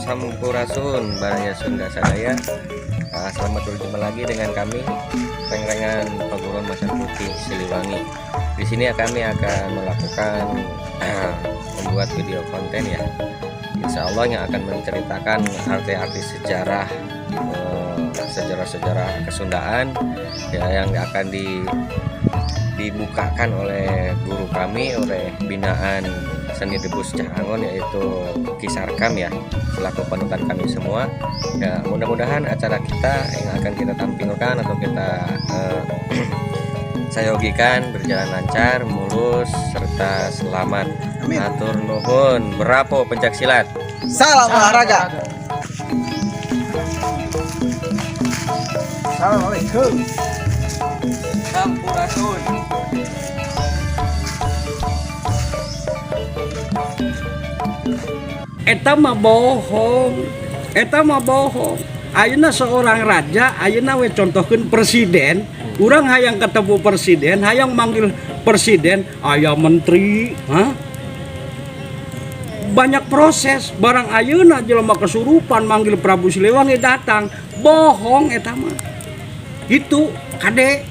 Sampurasun Baraya Sunda Sadaya. Nah, selamat berjumpa lagi dengan kami Rengrengan Paguron Macan Putih Siliwangi. Di sini kami akan melakukan membuat video konten ya. Insya Allah yang akan menceritakan arti-arti sejarah, sejarah-sejarah kesundaan ya, yang akan dibukakan oleh guru kami, oleh binaan seni debus Cah Angon, yaitu Ki Sarkam ya, selaku panutan kami semua ya. Mudah-mudahan acara kita yang akan kita tampilkan atau kita sayogikan berjalan lancar, mulus, serta selamat. Amin. Atur nuhun. Bravo pencak silat. Salam olahraga. Assalamualaikum. Sampurasun. Eta mah bohong, eta mah bohong. Ayeuna seorang raja, ayeuna we contohkeun presiden, urang hayang ketemu presiden, hayang manggil presiden, aya menteri, hah? Banyak proses. Barang ayeuna jelema kesurupan manggil Prabu Siliwangi datang, bohong eta mah. Gitu, kade.